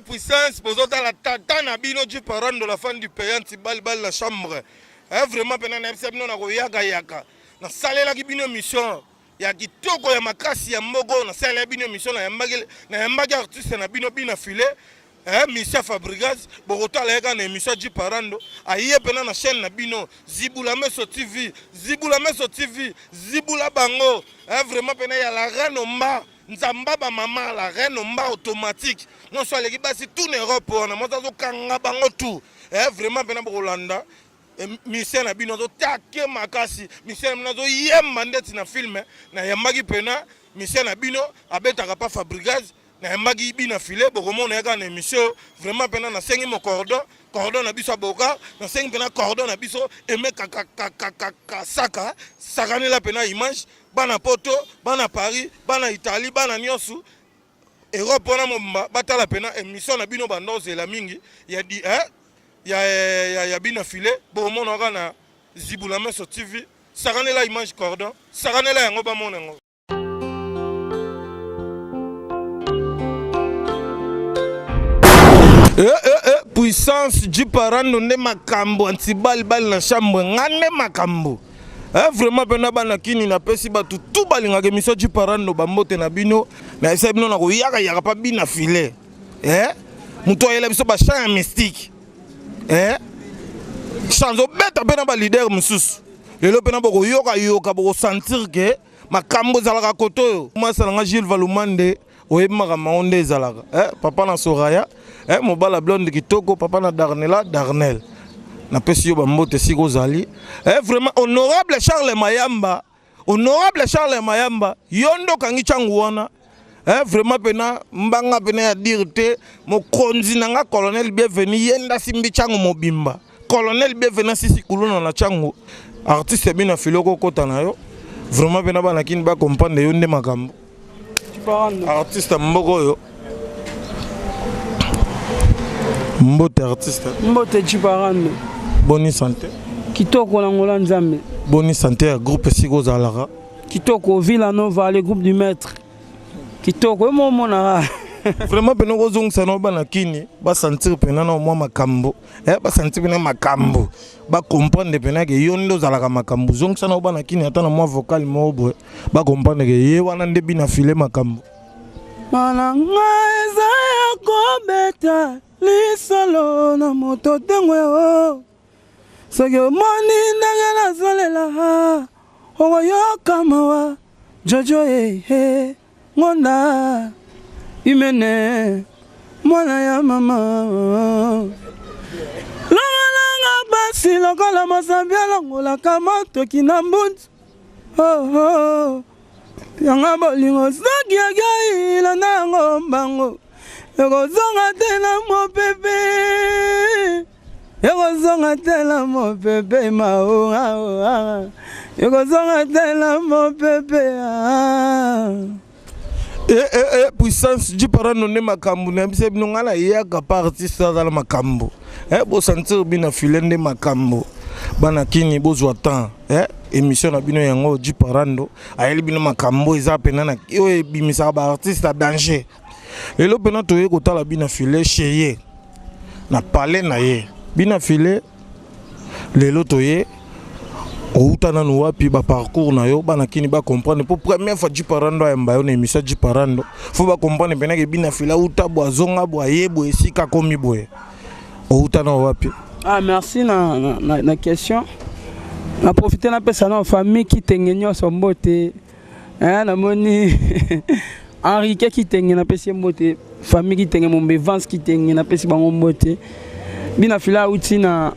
Puissance bozotala tata na bino Jiparando, la fan du pays antibal bal na chambre. Eh, vraiment pena na yebisa bino na koyaka yaka. Nasalelaki bino émission ya kitoko ya makasi ya mboko, nasalelaki bino émission na yambaki na yambaki artiste na bino bina filet. Eh, Misia Fabregas bokotala ye kaka na émission ya Jiparando, aye pena na chaîne na bino Zibula Meso TV, Zibula Meso TV, Zibula bango. Eh, vraiment pena ya la reine omba nzamba ba mama la reine omba automatique nyonso aleki basi tout na Europe wana moto azokanga bango tout. Eh, vraiment pena bokolanda musicien na bino azotake makasi, musicien na bino azoyemba ndeti na film. Nayambaki pena musicien na bino abetaka pa Fabregas, nayambaki bina filet, bokomona ye kaka na émission. Vraiment pena nasengi mo cordon, cordon na biso aboka, nasengi pena cordon na biso eme kakakakakasaka sakanela pena image bana poto, bana Paris, bana Italie, bana nyonso Europe wana mobimba batala pena émission na bino banda ozela mingi ya di, eh, ya, ya, ya bina filet, bokomona kaka na Zibula Meso TV. Sakanela image cordon, sakanela yango bamona yango. Eh, eh, eh, puissance Jiparando nde makambo antibal bal na chambre nga nde makambo. Eh, vraiment pena bana kini napesi bato tu balingaka émission Jiparando bambote na bino, nayebisa bino na koyaka yaka pa bina filet. Eh, moto ayela biso ba chant ya mystique. Eh, chant obeta mpe na ba leader mosusu. Lelo pena bokoyoka yoka bokosentir ke makambo ezalaka koto oyo. Mwasi na nga Gilles Valumande oyebi makambo yango nde ezalaka. Eh, papa na Soraya, eh, mobala blonde kitoko, papa na Darnela, Darnel. Napesi yo bambote esika ozali. Eh, vraiment honorable Charles Mayamba, honorable Charles Mayamba, yo nde okangi ntango wana. Eh, vraiment pena mbanga pena ya dire te mokonzi na nga colonel bienvenu ye nde asimbi ntango mobimba. Colonel bienvenu asisi kuluna na ntango artiste bino filoko okota na yo. Vraiment pena bana kini ba comprendre yo nde makambo. Artiste mboko oyo. Mbote artiste. Mbote Jiparando. Boni santé. Kitoko na ngola Nzambe. Boni santé ya groupe esika ozalaka. Kitoko Villa Nova le groupe du maître. Kitoko yo momonaka. Vraiment pena kozongisa na bana kini ba sentir pena na mwa makambo. Eh, ba sentir pena makambo. Ba comprendre pena ke yo nde ozalaka makambo. Zongisa na bana kini ata na mwa vocal moko boye. Ba comprendre ke ye wana nde bina filet makambo. Mana nga eza ya kobeta lisolo na moto tengwe o. Soki omoni ndenge nazolela okoyoka mawa Jojo e, e ngonda imene mwana ya mama longalanga basi lokola mosambi alongolaka motoki na mbunzu oh, oh. Yanga bolingo soki akei landa yango mbango ekozonga te na mopepe ekozonga te na mopepe mao ekozonga te na mopepe. Eh, eh, eh, puissance Jiparando nde makambo na biso bino nga na yaka pa artiste azala makambo. Eh, bo sentir bino filet nde makambo. Bana kini bozwa temps. Eh, émission na bino yango Jiparando ayeli bino makambo eza pena na oyo ebimisaka ba artiste à danger. Lelo pena toye kotala bino filet chez ye. Na palais na ye. Bino filet lelo toye outa nanu wapi ba parcours na yo bana kini ba comprendre pour première fois Jiparando ayamba yo na émission Jiparando faut ba comprendre pena ke bina fila uta bo azonga bo ayebo esika komi boye outa na wapi. Ah merci na na, na, na question na profiter na pesa na famille Kitenge nyonso mbote eh namoni Henrique Kitenge na pesi mbote famille Kitenge mombe Vance Kitenge na pesi bango mbote bina fila uti na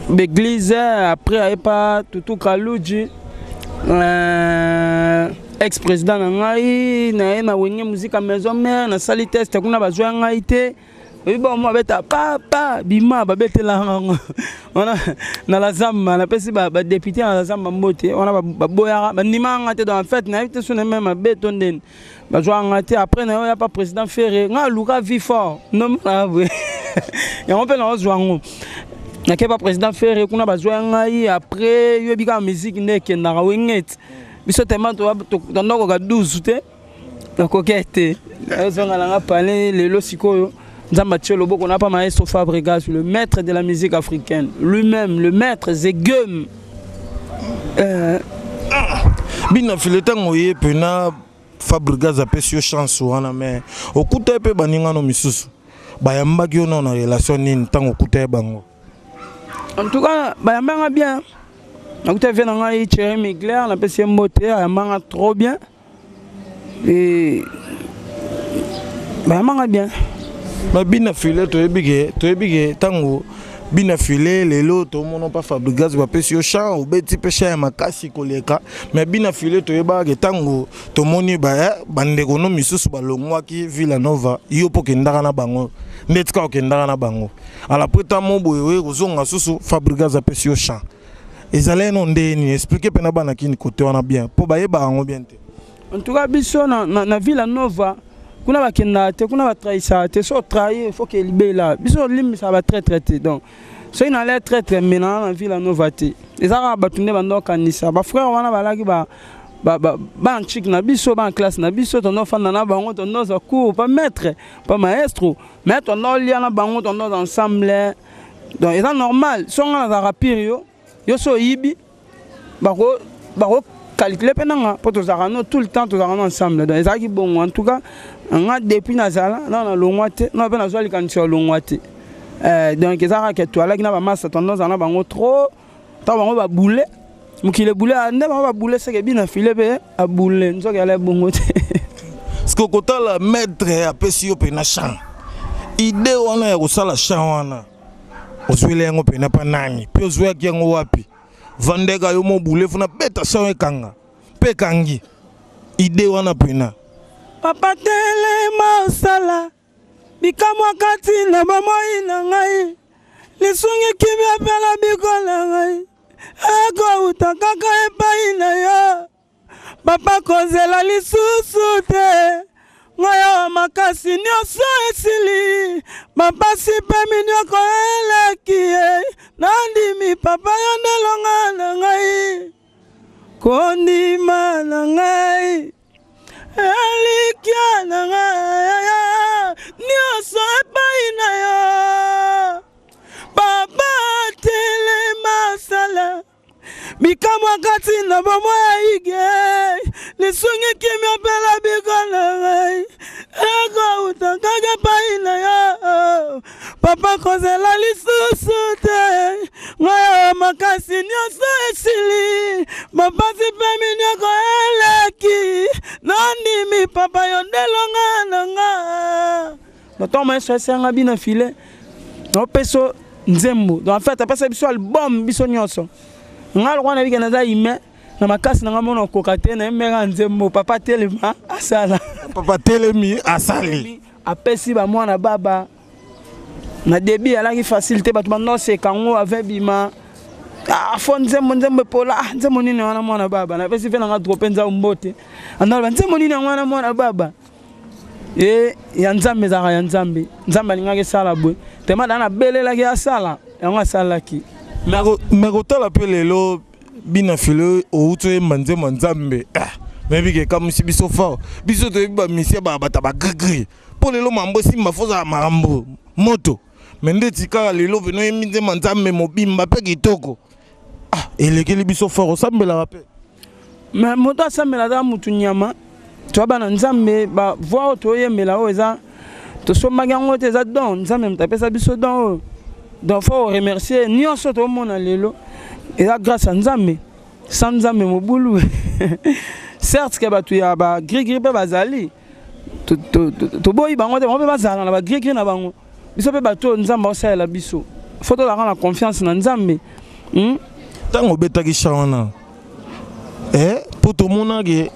l'église après ayepa Tutu Kaluji ex-président na ngai na ye na Wenge Musica Maison Mère na sali test kuna bazwa ngai te oyebi bango mwa babeta papa bima babetelaka yango wana na la zamba napesi badepute na la zamba mbote wana baboyaka bandimaka nga te donc en fait nayebi te so na meme mabe to ndeni bazwaka nga te. Après na yo ya pa président Ferre nga aluka vie fort nomonaka boye yango mpe naozwa yango nake pa président Ferre kuna bazwa ngai. Après yoyebi kaka musique nde ekendaka wengeti biso tellement tondokoka 12 te nakoki te nazonga nanga pale lelo sikoyo Nzambe atie loboko na pa maestro Fabregas, le maître de la musique africaine, lui-même le maître Zegem. Bina file, ntango ye mpena Fabregas apesi yo chance wana, mais okuta ye mpe baningano misusu bayambaki yo nao na relation nini ntango okuta ye bango? En tout cas, bayambanga bien. Nakuta vie na ngai Thierry Migler, napesi ye mbote, ayambanga trop bien et bayambanga bien. Mais bina file, toyebi ke ntango bina file lelo tomona mpa Fabregas bapesi yo champ, obeti mpe champ ya makasi koleka. Mais bina file, toyebaka ke ntango tomoni bandeko no misusu balongwaki Villa Nova, yo mpo okendaka na bango ndeti kaka okendaka na bango. Ala po ta mo boye oye kozonga susu, Fabregas apesi yo champ, ezali no ndeni? Explique mpena bana kini kote wana bien, mpo bayebaka yango bien te. En tout cas, biso na Villa Nova kuna bakendaka te, kuna batrahisaka te. So otrahir, il faut ke libela. Biso olimbisaka batraître te. Donc soki nalai traître, me naa na Villa Nova te. Eza kaka bato nde banda okanisa. Bafrère wana balaki baanchike na biso, baclasse na biso, tondo ofanda na bango, tondo ozwa cours pa maître, pa maestro, mais tondo olia na bango, tondo oza ensemble. Donc eza normal. So nga nazalaka pire, yo so oyibi, bako calculer mpe nanga, mpo tozalaka no tout le temps, tozalaka no ensemble. Donc ezalaki bongo. En tout cas, nga depuis nazala na nalongwa te, na mpe nazwa likanisi ya longwa te. Donc eza kaka toalaki na bamasa, tondo ozala na bango trop. Ntango bango babule, mokili ebule nde bango babule, seke bina file mpe abule, nzoki ala bongo te. Parce que kotala maître apesi yo mpena champ, idée wana ya kosala champ wana, ozweli yango mpena mpa nani mpe ozwaki yango wapi? Vandeka yo mobule funa beta champ ekanga mpe ekangi, idée wana mpena? Papa telema, osala bikamwa kati na bomoi na ngai. Lisungi, kimia mpe na biko na ngai ekouta kaka epai na yo. Papa, kozela lisusu te. Ngai awa makasi nyonso esili, bapasi mpe minyoko eleki ye. Nandimi papa, yo nde longa na ngai, kondima na ngai, elikya na ngai nyonso epai na yo. Papa telema, sala bikamwa kati na bomoi ya ige. Lisungi, kimia mpe na biko na ngai ekouta kaka epai na yo. Papa, kozela lisusu te. Ngai awa makasi nyonso esili, bapasi mpe minyoko eleki. Nandimi papa, yo nde longa na nga. Ntango maestro esanga bino file, naopesa nzembo. Donc en fait, apesa biso album biso nyonso. Nga lokwa nayebike naza humain na makasi na nga mona okoka te, nayembeka nzembo Papa telema asala. Papa telemi asali. Apesi bamwana baba. Na début alaki facile te, bato bandoseka yango ave bima. Ah, fo nzembo, nzembo epola. Ah, nzembo nini wana mwana baba? Napesi mpe nanga drope nzambo mbote, andaloba nzembo nini yango wana mwana baba? E ya Nzambe ezalaka ya Nzambe. Nzambe alingaki esala boye tema daa, nabelelaki asala yango, asalaki. Me kotala mpe lelo bina filo outi oyemba nzembo ya Nzambe, nayebi ke ekamwisi biso fort. Biso toyebi bamisia bata bagrigri, mpo lelo mambo esimba, fo ozala makambo moto. Me ndeti kaka lelo pene oyembi nzembo ya Nzambe mobimba mpe kitoko, ah, elekeli biso fort. Osambelaka mpe? Me moto asambela aza mutu nyama. Toya bana Nzambe. Bavoix oyo toyembela oyo eza tosombaki yango te, eza don. Nzambe moto apesa biso don oyo. Donc faut remercier. Nyonso tomona lelo eza grâce ya Nzambe. Sans Nzambe, mobulu. Certes ke bato ya bagrigri mpe bazali, toboyi bango te, bango mpe bazala na bagrigri na bango. Biso mpe bato oyo Nzambe aosalela biso, faut tozalaka na confiance na Nzambe. Ntango obetaki champ wana, mpo tomonaki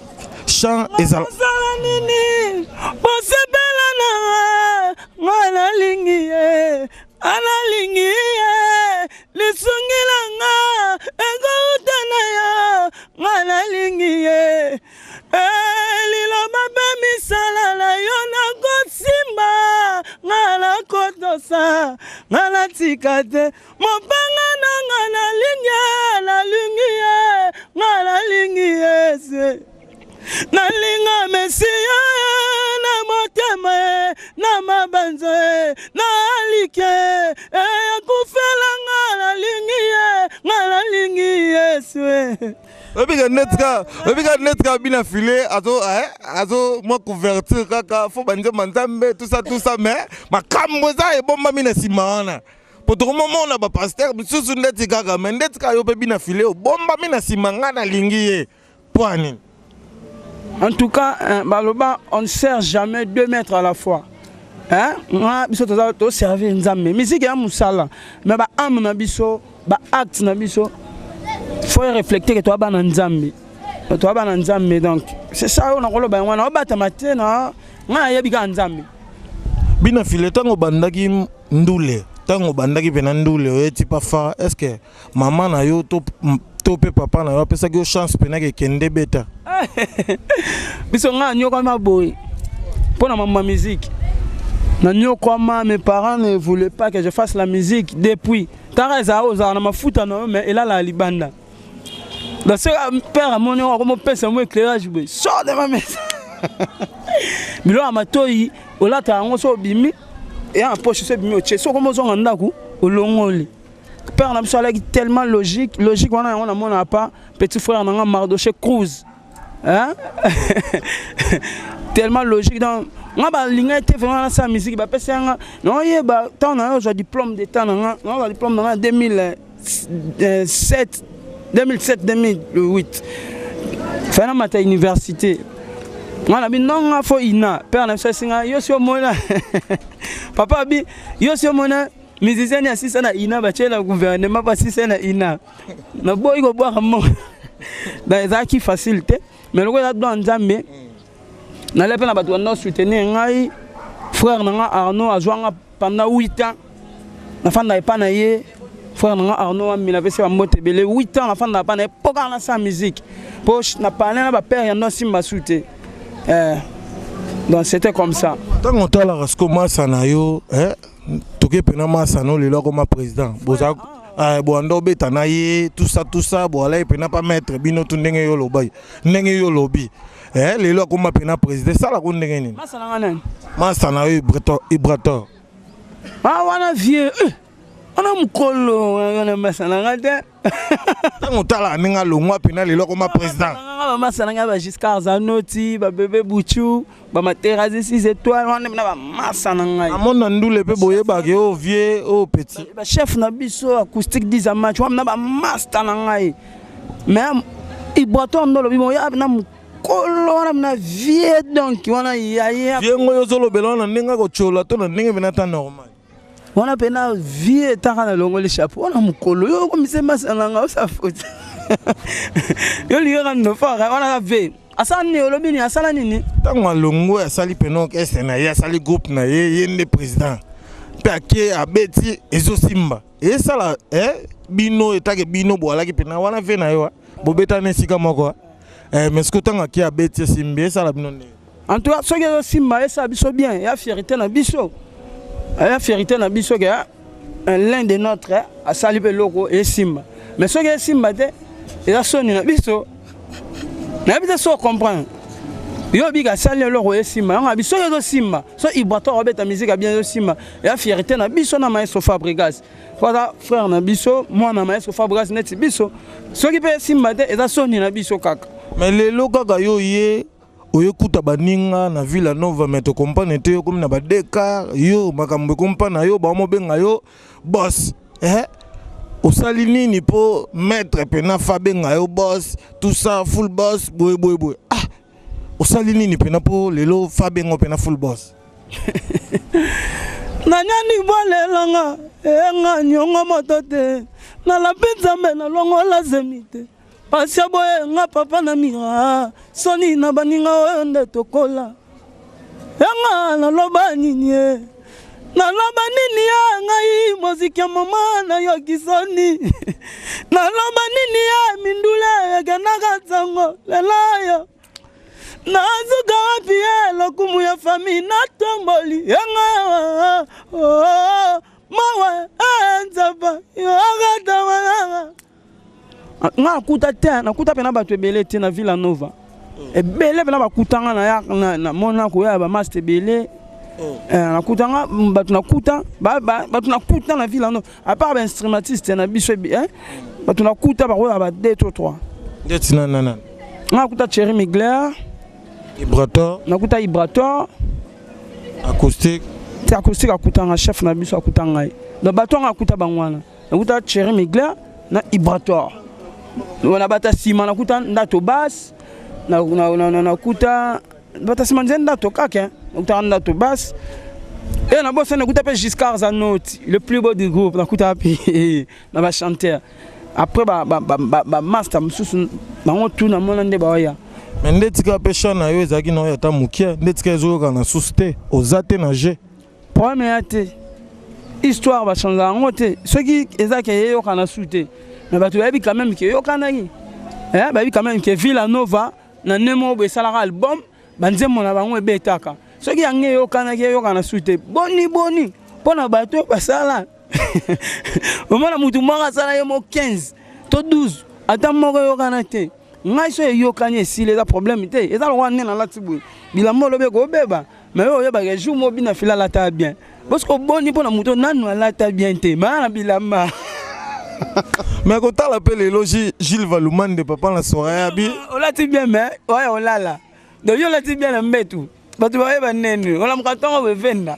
champ ezala osala nini bosepela na nga? Nalingi ye, analingi ye. Lisungi na nga ekouta na yo. Nga nalingi ye. Liloba mpe misala na yo nakosimba, nga nakotosa, nga natika te mopanga na nga. Nalingi, nalingi ye, nga nalingi ye. Nalinga Mesiya na motema ye na maba. mabanzo e nalike e akufela nga nalingi ye nga nalingi Yesu e. Oyebika neti ka oyebika neti ka bina file azo eh, azo mwa couverture kaka fo banzemba nzambe tout ça tout ça, mais makambo eza ebombami na nsima wana po tokomomona bapaster misusu ndeti kaka me ndeti kaka yo mpe bina file obombami na nsima ngai nalingi ye mpo ya nini? En tout cas, hein, baloba, on ne sert jamais deux maîtres à la fois. Hein? Nga biso toza to servir Nzambe. Musique ya musala, mais ba âme na biso, ba acte na biso faut réflecter que toi bana Nzambe. Toi bana Nzambe donc c'est ça on nakoloba yango na obatama te na nga nayebi kaka Nzambe. Bina file ntango obandaki ndule, ntango obandaki mpena ndule oyeti pa fa, est ce que mama na yo to mpe papa na yo apesaki yo chance mpena kekende beta? Biso nga nyokwama boye mpo na mambo ya musique na nyokwama, mes parents ne voulaient pas que je fasse la musique depuis tara ezala ozala na mafuta na yo mais elala ya libanda. Donc soki père amoni oyo akomopesa mo éclairage boye, sors de ma maison. Biloko ya matoi olata yango so obimi eya na poche, so ebimi otie, so okomozonga ndako olongoli. Père na biso alaki tellement logique, logique wana yango namona pa petit frère na nga Mardoché Cruz, hein? Tellement logique. Donc nga balinga te vraiment nasala musique, bapesi yanga naoyeba ntango na yo ozwa diplôme d'état na nga, naozwa diplôme na nga 2007, 2007 2008 fai namata université. Nga na bi non, nga fo ina père na biso asinga yo si omona papa abi yo si omona musicien ni asisa na ina batie na gouvernement basisa na ina naboyi kobwaka moko. Donc ezalaki facile te, mais lokola eza don Nzambe nale mpe na bato banda soutenir ngai. Frère na nga Arnaud azwanga pendant 8 ans, nafanda epa na ye. Frère na nga Arnaud Wambi, napesi bambote ebele. 8 ans nafanda epa na ye mpo kaka nasala musique, mpo na parle na bapère ya ndo asimba su te. Donc c'était comme ça. Ntango otalaka siko masa na yo, toke mpena masa no lelo akoma président, boza boanda obeta na ye tout ça tout ça, boala ye mpena pa maître bino tu ndenge yo olobai, ndenge yo olobi, lelo akoma mpena président, esalako ndenge nini? Masa na nga nani? Masa na yo Ibrator. Ah, wana vieux, wana mokolo wana masa na nga te. Ntango otalaka ndenge alongwa mpena lelo akoma président. Bamasa na ngai ba Giscard Zanoti, babebe Buchu, bamaterasi 6 étoiles wana na bamasa na ngai. Amona ndule mpe boyebaki oyo vieux oyo petit. Bachef na biso acoustique 10 a match wana na bamaster na ngai, mais Ibrator ndo olobi moya na mokolo wana na vieux, donc wana yaya. Vieux ngo yo ozolobela wana ndenge akotiola to na ndenge mpena ta normal? Wana mpena vieux etaka na longoli chapeau wana mokolo yo okomise masa na nga osa faute yo lingaka ndofara wana ka ve asala nini, olobi nini, asala nini? Ntango alongwe asali mpena orchestre na ye, asali groupe na ye, ye nde président mpe ake abeti ezosimba esala bino etake bino boalaki mpena wana ve na yo bobetana esika moko, mais soki ntango ake abeti esimbi, esala bino ndenge? En tout cas soki ezosimba esala biso bien, ya fierté na biso, ya fierté na biso ke l'un de notre asali mpe eloko esimba. Mais soki esimba te eza soni na biso. Nayebi te so comprendre yo obika asali eloko esimba yango abi soki ezosimba, so Ibrator abeta musique ya bien ezosimba, ya fierté na biso na maestro Fabrigas po aza frère na biso, mwana maestro Fabrigas neti biso. Soki mpe esimba te eza soni na biso kaka. Mais lelo kaka yo ye oyekuta baninga na Villa Nova, mais tocomprendre te, okomi na badekar yo makambo ekompa na yo baomobenga yo boss, osali nini mpo maître mpena fa benga yo boss tout ça, full boss boye boye boye? Ah, osali nini mpena mpo lelo fa benga mpena full boss? Nanyani bwalelanga enga nyongo moto te, nalapi Nzambe nalongola zemi te, pasi boye nga papa na mira soni na baninga oyo nde tokola yanga. Naloba nini ye, naloba nini ya ngai moziki ya mama nayoki soni, naloba nini ya mindule ekendaka nsango lelo oyo nazuka wapi ye lokumu ya famille natomboli yanga oh, mawa nzaba yokatamalanga nga. Nakuta te, nakuta mpena bato ebele te na Villa Nova, ebele mpena bakutanga na mona koya bamaster ebele. Oh. Eh, nakuta nga bato nakuta bato nakuta na ville ano à part bainstrumentiste na biso eh, bato nakuta bakoyaka ba 2 to 3. Ndeti nani nani? Nga nakuta Thierry Migler. Ibrator. Nakuta Ibrator. Acoustique. Te, acoustique akutanga chef na biso, akuta ngai. Donc bato anga akuta bango wana, nakuta Thierry Migler na Ibrator. Na bato ya nsima nakuta Ndato Bas, nakuta bato ya nsima nze Ndato kaka, nakutaka Ndato Bas e nabosani, nakuta mpe Giscard Zanoti, le plus beau du groupe. Nakuta mpe na bachanteur. Après bamaster mosusu bango tu namona nde baoya. Mais nde tika mpe chan na yo ezalaki na oyo ata mokie, nde tika ezoyoka na susu te, oza te na jeu. Problème eya te, histoire bachange yango te. Soki ezaki eyokana su te, mais bato bayebi quand même ke eyokanaki, bayebi quand même ke Villa Nova na nde moko boye esalaka album, banzembo na bango ebetaka. Soki yango eyokanaki, eyokana su te, boni boni mpo na bato basala? Omona mutu moko asala ye mo 15 to 12, ata moko eyokana te. Ngai so eyokani, esili, eza problème te. Eza lokola nde nalati boye bilamba, olobi ekobeba, mais oyo oyebaka jour mo bina fila alata bien, parce que oboni mpo na moto nanu alata bien te maa na bilamba. Mais kotala mpe lelo Gilles Valumande, papa na Soraya bi. Olati bien, mais oya olala. Donc yo olati bien na mbetu, bato bayeba nene olamuka ntongo bevenda.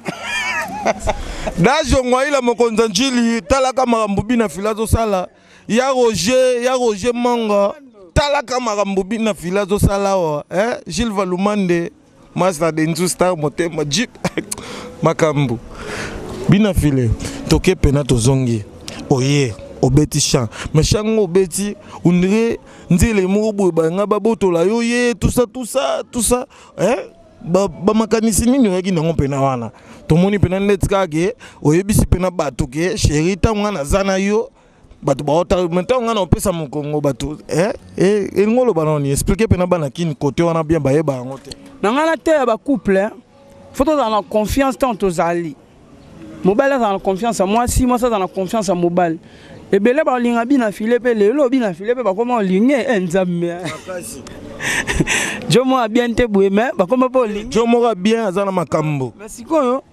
Dajo Ngwaila, mokonzi ya Njili, talaka makambo bina fila azosala. Ya Roger, ya Roger Manga, talaka makambo bina fila azosala awa, eh? Gilles Valumande, Master Denzu Star, motema jeep, makambo bina file. Toke pena, tozongi, oye obeti chant, mais chant ngo obeti ondire nzele moko boye, banga babotola yo ye, tout ça, tout ça, tout ça, eh? Bamakanisi nini oyaki nango mpena wana? Tomoni mpena neti kaka ke oyebisi mpena bato ke chéri, ntango nga naza na yo, bato baota, mais ntango nga na opesa mokongo bato, elingi oloba noni? Explique mpena bana kini kote wana bien, bayeba yango te. Na ngai na te ya bacouple, faut tozala na confiance. Ntango tozali, mobali azala na confiance ya mwasi, mwasi azala na confiance ya mobali. Ebele balinga bina file mpe lelo bina file mpe bakoma olinge e Nzambe jo moko bien te boye, mais bakoma mpe olinge. Jo moko bien aza na makambo. Mais sikoyo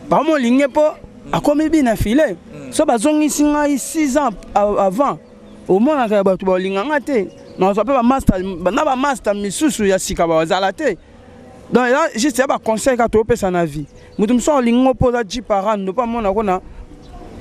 bakoma olinge mpo akomi bina file. So bazongisi ngai 6 ans avant, omonaka ya bato baolinga nga te, nazwa mpe bamaster na bamaster misusu ya sika bazala te. Donc eza juste ya baconseil kaka topesa na vie. Moto mosusu aolingi mpo oza Jeep Arando, mpo amonako na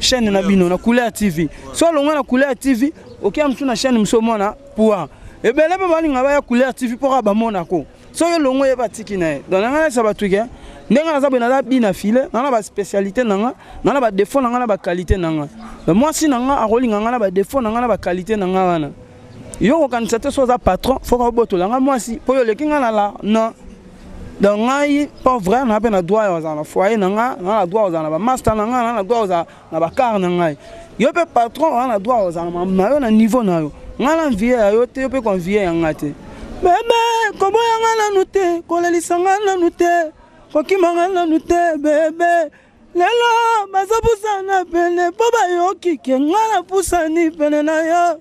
chaîne na bino na Couleur TV. So olongwa na Couleur TV, okeya mosusu na chaîne mosusu, omona pouvoir ebele mpe balinga baya Couleur TV mpo kaka bamonako. Soki olongo, oyeba atiki na ye. Donc nanga nayesa bato ke ndenge naza boye, naza bina file nga na baspécialité na nga, nga na badéfaut na nga na baqualité na nga. Mwasi na nga akolinga nga na badéfaut na nga na baqualité na nga wana. Yo kokanisa te so oza patron, faut obotola nga mwasi mpo yo oleki nga na la non. Donc ngai pauvre na mpe na droit ya kozala na foyer na nga, nga na droit kozala na bamaster na nga, nga na droit kozala na bacar na ngai. Yo mpe patron oza na droit kozala na yo na niveau na yo. Ngai na envie ya yo te, yo mpe koenvie ya nga te. Bebe, koboya nga nanu te, kolelisa nga nanu te, kokima nga nanu te. Bebe, lelo bazopusana pene mpo bayoki ke nga napusani pene na yo.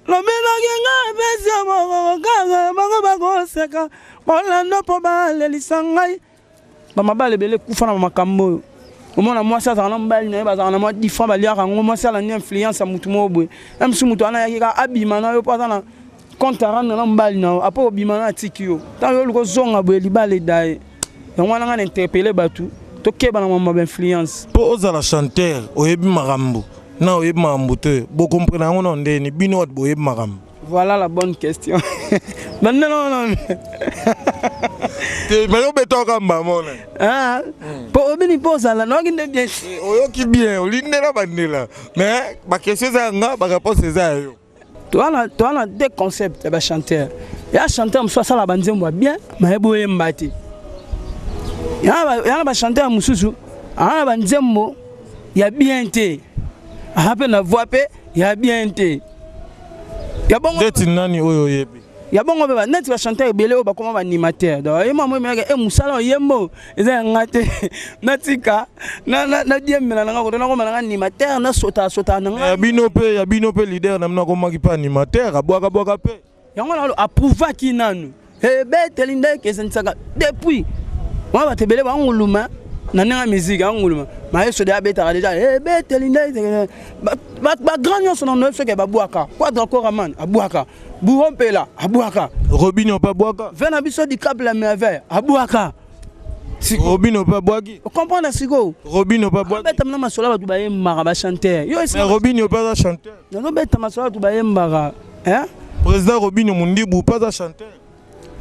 Lobelaki nga epesi yo mokoko kaka, bango bakoseka bolando mpo balelisa ngai. Bamabala ebele ekufa na bamakambo oyo. Omona mwasi azalaka na mobali na ye, bazalaka na mwa difran, baliaka yango. Mwasi alandi influence ya motu moko boye, na mosusu moto wana ayaki kaka abima na yo mpo aza na compte à rendre na mobali na yo. Apo obima na atiki yo, ntango yo oluka ozonga boye, libala eda ye. Yango wana ngai na interpelle bato, tokeba na mambo ya bainfluence. Mpo ozala chanteur, oyebi makambo na oyebi makambo te, bocomprendre yango na ndeni bino bato boyebi makambo? Voilà la bonne question. Bandela wana. Te, mais obetaka mbamona. Ah, po obini mpo ozala nayoki nde bien. Oyoki bien, olindela bandela, mais baquestion eza ya nga, baréponse eza ya yo. Towana deux concept ya bachanteur. Ya chanteur mosusu asala banzembo ya bien, mayebi oyemba te. Ya na bachanteur mosusu aa na banzembo ya bien te, aa mpe na voix mpe ya bien te. Ya bongo neti nani oyo oyebi? Ya bongo mpe neti bachanteur ebele oyo bakoma baanimateur. Donc ye mwa moyemelaka e mosala oyembo eza ya nga te, natika nadiembela na nga koto, nakoma nanga animateur, nasota sota na nga. Ya bino mpe, ya bino mpe leader na bino akomaki mpe animateur, abwakabwaka mpe. Yango nalo approuvaki nanu ebeteli ndeke esanisaka depuis wana bato ebele banguluma. Na ndenge ya musique anguluma maestro de abetaka deja ebeteli nde bagrand nyonso na noyebi soki babwaka quadra coraman abwaka bouro mpela abwaka Robinho mpe abwaka ve na biso dicap la merveille abwaka. Robinho mpe abwaki. Comprendre sikoyo. Robinho mpe abwaki. Abeta na masolo bato bayembaka bachanteur yo. Robinho mpe aza chanteur. Nazobeta masolo bato bayembaka. Président Robinho Mundibu mpe aza chanteur.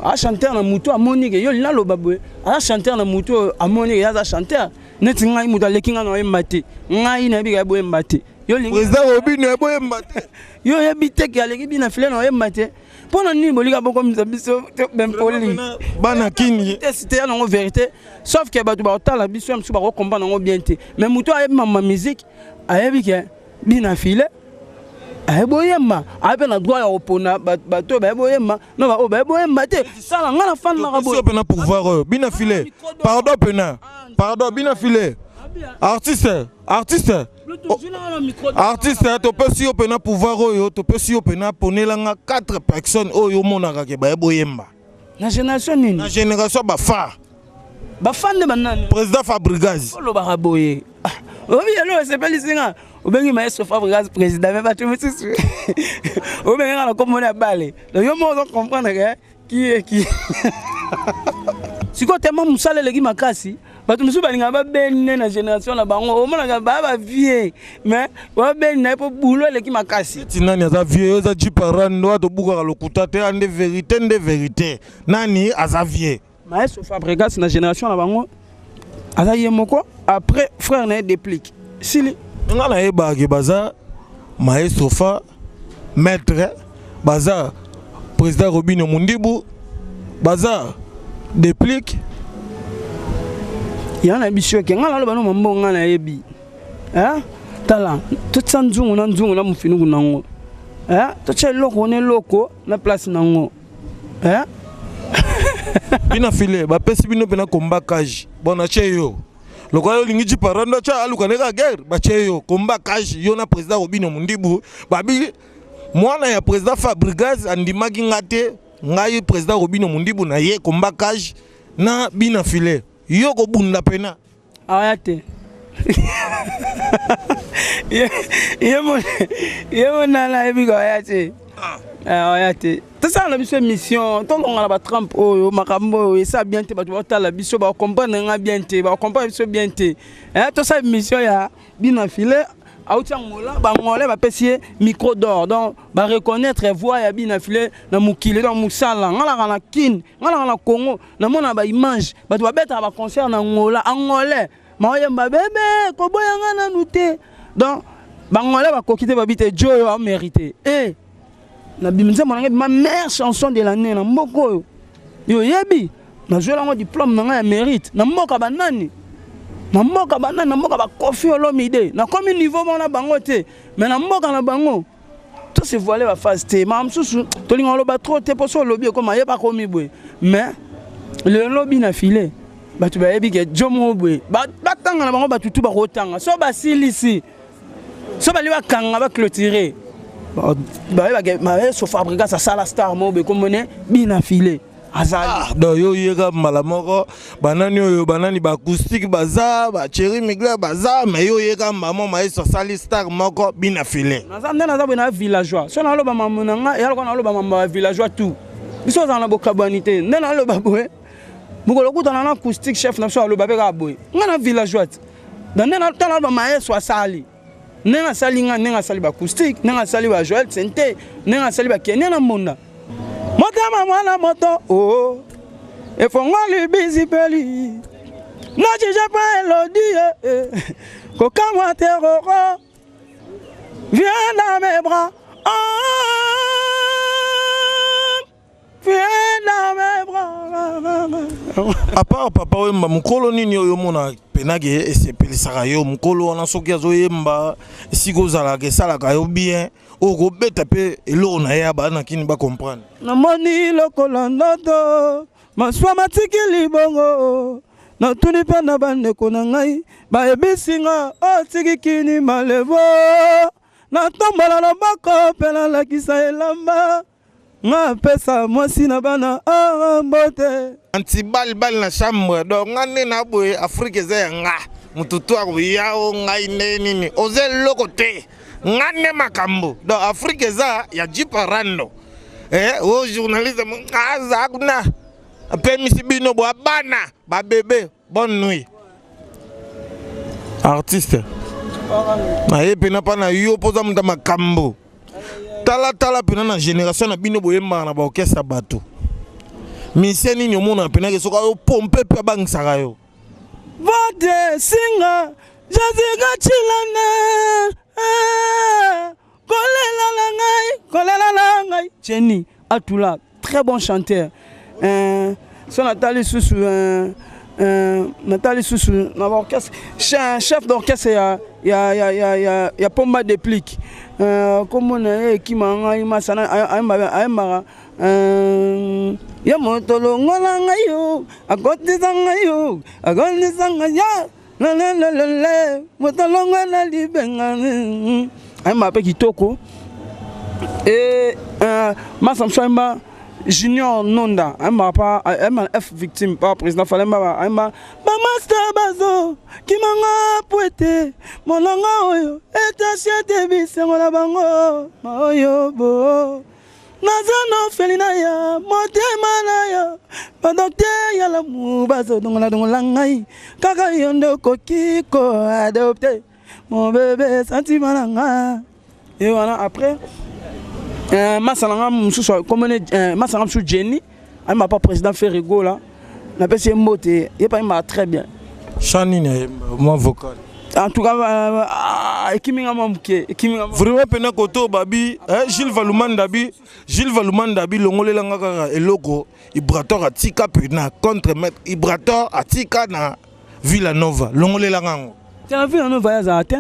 Aza chanteur na motu amoni ke yo naloba boye, aza chanteur na motu oyo amoni ke aza chanteur. Neti ngai, moto aleki ngai na oyemba te. Ngai nayebi ke boyemba te. Yo président Robinho eboyemba te. Yo oyebi te ke aleki bina file na oyemba te. Mpo na nini bolika bokomisa biso bempoli? Bana kini te ya nango vérité, sauf ke bato bakotala biso ya mosusu bakokomprendre yango bien te. Mais motu ayebi mama musique ayebi ke bina file ayebi oyemba, ayebi mpe na droit ya kopona bato oyo bayebi oyemba na baoyo bayebi oyemba te. Sala nga na fandaka boye mpena pouvoir oyo bina file. Pardon pena, pardon bina file, artiste, artiste, artiste, topesi yo mpena pouvoir oyo, topesi yo mpena ponelanga 4 personnes oyo omonaka ke bayebi oyemba. Na génération nini? Na génération bafa. Bafa nde banani? Président Fabrigaz. Olobaka boye, obi elo esepelisi nga. Obengi maestro Fabrigaz président, me bato mosusu obengi nga na komona ya bale. Donc yo moko ozo comprendre ke qui est qui. Sikoyo tema mosala eleki makasi, bato mosusu balingaka babene na génération na bango, omonaka baya bavie, mais babeni na ye mpo bulo eleki makasi. Ti nani aza vieux? Oyo eza jiparando, atobukaka lokuta te, ande vérité nde vérité. Nani aza vieux? Maestro Fabregas na génération na bango aza ye moko, après frère na ye Déplique sili. Nga nayebaka baza maestro fa maître, baza président Robinho Mundibu, baza Déplique. Ya na biso ke nga naloba no mambo nga nayebi. Tala, totya nzungu na nzungu na mofinuku nango, totya eloko na eloko na place nango. Bina file, bapesi bino mpena komba cage. Bon, natie yo lokola yo olingi jiparando atya aluka ndenge ya guerre, batie yo komba cage, yo na président Robinho Mundibu. Babi mwana ya président Fabrigaz andimaki nga te. Ngai président Robinho Mundibu na ye komba cage na bina file, yo kobunda pena. Aya te, ye monana ayebi ko aya te, aya te. Tosala na biso émission, tolonga na batrempe oyo. Makambo oyo esa bien te, bato baotala biso bacomprendre nga bien te, bacomprendre biso bien te. Tosala émission ya bina file auti Angola, bangolais bapesi ye micro d'or, donc bareconnaître voix ya bina file na mokili. Donc mosala nga naka na Kine, nga naka na Congo, namona baimage, bato babetaka baconcert na Angola, angolais maoyemba bebe koboyanga nanu te. Donc bangolais bakoki te, babi te jo oyo amérité e nabimi nzembo na ngai ma meilleure chanson de l'année na mboka oyo. Yo oyebi nazwela yango diplôme na ngai ya mérite na mboka banani, na mboka banani, na mboka bakofi Olomide. Nakomi niveau moko na bango te, mais na mboka na bango tose voile baphase te. Makambo mosusu tolinga oloba trop te, mpo so olobi ekoma ye bakomi boye. Mais lelo bina file bato bayebi ke jo moko boye batanga na bango, bato tu bakotanga so basilisi so bali bakanga baclôture, bayebake maestro Fabrigas asala star moko boye komone bina file azali. Donc yo oyeka mbala moko banani oyo, banani baacoustique baza, bacheri migler baza, mais yo oyeka mbamo maestro asali star moko bina file. Naza nde naza boye na villageois, so naloba mambo na nga ya lokola naloba mambo ya villageois tout. Biso ozala na bokabwani te. Nde naloba boye, mokolo okutana na acoustique chef na biso, aloba mpe kaka boye. Nga na villageois te, donc nde ntango naloba maestro asali, ndenge asali nga, ndenge asali baacoustique, ndenge asali ba Joel Sente, ndenge asali bakenia na mbonda motema mwana moto o oh, efongoli bizipeli nojije pa elodi eh, kokamwa te roro, viens dans mes bras, oh, viens dans mes bras. À part Papa Wemba, mokolo nini oyo omona penake esepelisaka yo? Mokolo wana soki azoyemba, esika ozalaka esalaka yo bien, oyo kobeta mpe eloko na ye ya bana kini bacomprendre. Namoni lokola ndoto, maswa matiki libongo. Natuni mpe na bandeko na ngai, bayebisi nga otiki kini malebo. Natombola loboko mpe nalakisa elamba. Nga pesa mwasi na bana ah, mbote. Antibal bal na chambre donc nga nde na boye Afrique eza ya nga mutu to akoya o ngai nde nini oza eloko te nga nde makambo donc Afrique eza ya Jeep Rando eh o journaliste aza kuna apemisi bino bwa bana ba bebe. Bonne nuit. Artiste. Naye pena pa na yo poza muta makambo. Tala tala pena na génération na bino boyembaka na ba orchestre bato. Musicien nini omona pena ke soki ayo pompe pe abangisaka yo. Vote singa Jessica Chilane eh, kolela na ngai kolela na ngai Jenny Atula très bon chanteur euh, so natali susu euh, euh, natali susu na baorchestre chef d'orchestre ya, ya, ya, ya, ya, ya pomba déplique euh, kombo na ye ekima ngai masana ayembaka euh, ya moto longola ngai yo akotisa ngai yo akotisa ngai ya lelelelele moto alongwa na libenga ayemba mpe kitoko e euh, masa mosusu ayemba junior nonda ayembaka pa ayemba na f victime pa président fale ayemba ayemba bamasta bazo kimanga po ete molongo oyo etasiete bisengo na bango oyo bo Naza na orphelinat ya motema na yo ba docteur ya l'amour bazo dongola dongola ngai kaka yo nde okoki ko adopter mon bebe sentiment na nga et wana après euh, masa na nga mosusu komone euh, masa na nga mosusu Jenny ayemba pa président Ferre Gola napesi ye mbote ye pa ayembaka très bien chant nini ayemba mwa vocal en tout cas euh, ah, ekimi nga mwa moke ekimi nga vraiment pena koto babi eh, Gilles Valumanda bi Gilles Valumanda bi longolela nga kaka eloko Ibrator atika pena contre maître Ibrator atika na Villa Nova longolela nga ngo na Villa Nova yazala te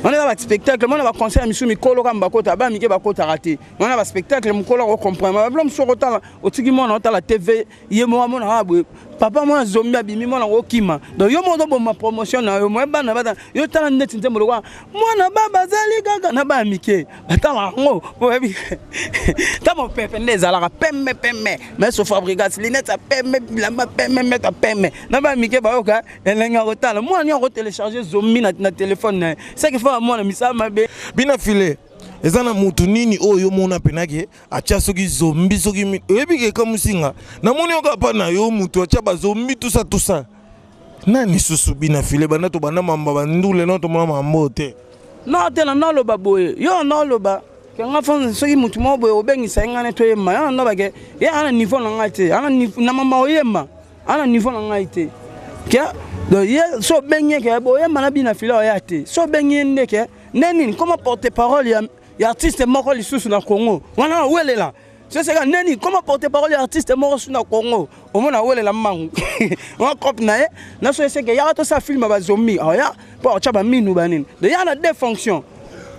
wana eza baspectacle mona baconcert ya misu mikolo kaka bakota bana mike bakotaka te wana baspectacle mokolo akocomprendre babilo mosusu okotala otiki mwana otala tv ye moko amonaka boye papa mwana zombi abimi mwana okokima donc yo moko ozoboma promotion na yo moye bana bata yo tala ndeti nzembo lokola mwana ba bazali kaka na bana mike batala yango oyebi ta mopepe nde ezalaka pembe pembe mais so fabrigas linete ya pembe bilamba pembe meta pembe na bana mike bayoka elengi ya kotala mwana nini akotelecharge zombi na telefone na ye seke fa mwana misala mabe bina file eza na mutu nini oyo omona mpenake atya soki zombi soki oyebi ke ekamusi nga namoni yo kaka na yo mutu atya bazombi tusa tusa nani susu bina file banda tobanda mamba bandule no tomona mambo te no te na naloba boye yo naloba ke nga fo soki mutu moko boye obengisa ye ngai ne toyemba yo naloba ke ye ana niveau na ngai te ana na mamba oyemba ana niveau na ngai te ke donc ye so obengi ye ke boyemba na bina file oya te so obengi ye nde ke nde nini koma porte parole ya ya artiste moko lisusu na Congo wana awelela seseka neni koma porte parole ya artiste moko su na Congo omona awelela mbangu wana cope na ye na so eseke yaka tosala film ya bazombi oya mpo atya baminu banini de ya na deux fonctions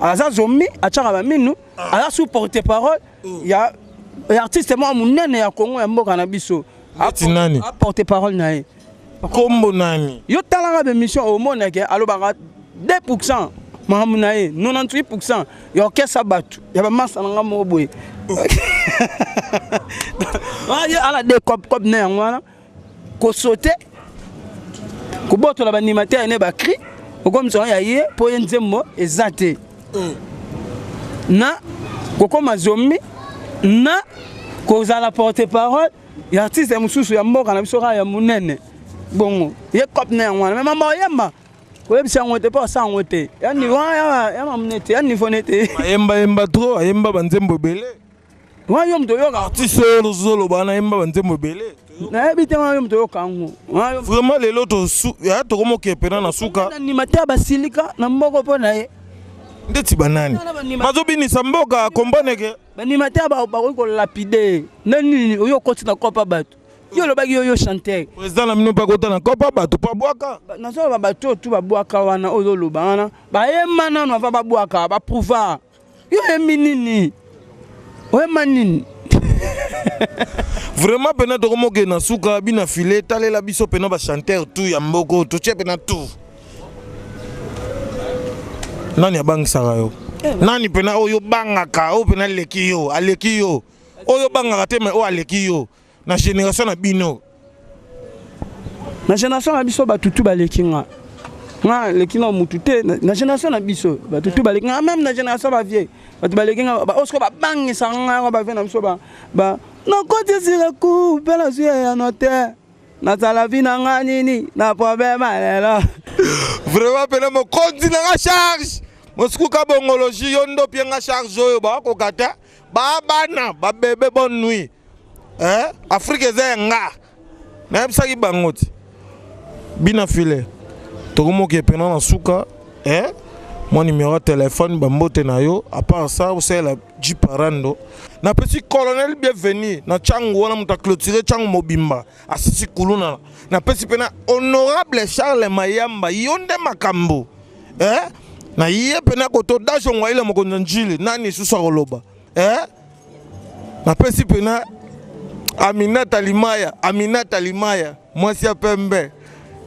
aza zombi atyaka baminu aza su porte parole ya ya artiste moko monene ya Congo ya mboka na biso nani porte parole na ye Kombo nani? Yo talaka ba émission omonake alobaka 2% makambo na ye 98% ya orchestre bato ya bamasa na nga moko boye ye ala de cop cop na yango wana kosote kobotola baanimateur ne bacri okomisa ya ye mpo ye nzembo eza te na kokoma zombi na kozala porte parole ya artiste mosusu ya mboka na biso kaka ya monene bongo ye cop na yango wana me mama oyemba koyebisa yango te mpo asala yango te ya niveau ya mamune te ya niveau ne te ayembayemba trop ayemba banzembo ebele wana yo moto oyoka artiste oyo ozoloba wana ayemba banzembo ebele nayebi te wana yo moto oyoka yango vraiment lelo tokomoke pena na suka animateur basilika na mboko mpo na ye ndeti banani bazobinisa mboka kombaneke Banimateur bakoki kolapide nde nini oyo okoti na kopa bato yo olobaki yo yo chanteur président na bino mpe akota na kopa bato mpo abwaka nazoloba bato oyo tu babwaka wana oyo ozoloba wana bayemba nano ava babwaka baprouva yo oyembi nini oyemba nini vraiment mpena tokomokende na suka bina file talela biso mpena bachanteur tout ya mboko totie mpena tout Nani abangisaka yo? Eh, Nani pena oyo bangaka oyo pena aleki yo, aleki yo. Oyo obangaka te mais oyo aleki yo na génération na bino. Na génération na biso bato tu baleki nga. Nga leki na mutu te na génération na biso bato tu baleki nga même na génération ba vieux. Bato baleki nga ba osko ba bangisa nga ba vieux na biso ba ba nakoti sika ku pe nazwi eyano te. Nazala vie na nga nini na problème lelo. Vraiment pena mokonzi na nga charge. Mosikuka bongologie yo ndo pie nga charge oyo bakoka te. Ba bana ba bebe bonne nuit. Eh Afrique eza ya nga. Nayebisaki bango ti. Bina filet. Tokomoke pena na suka eh mwa numéro ya téléphone bambote na yo à part ça osalela Jiparando napesi colonel bienvenu na changu wana moto aclotire changu mobimba asisi kuluna napesi mpe na honorable Charles Mayamba yo nde makambo eh? na ye mpe na koto dajo ngwaila mokonzi ya njili nani lisusu akoloba eh? napesi mpe na Aminata Limaya Aminata Limaya mwasi ya pembe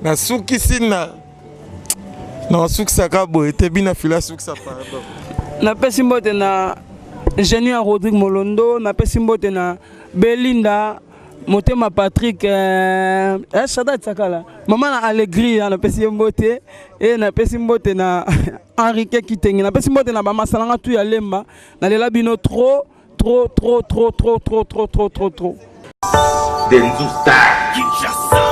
nasukisi na nasukisaka boye te bina fila asukisa pardon napesi mbote na ingénieur Rodrigue Molondo napesi mbote na Belinda motema Patrick eh, eh, Shada Tsakala mama na Allegri napesi ye mbote e napesi mbote na Henrique Kitenge napesi mbote na bamasalanga tu ya Lemba nalela bino trop trop trop trop trop trop trop trop trop trop. Denzu Star. Kinshasa.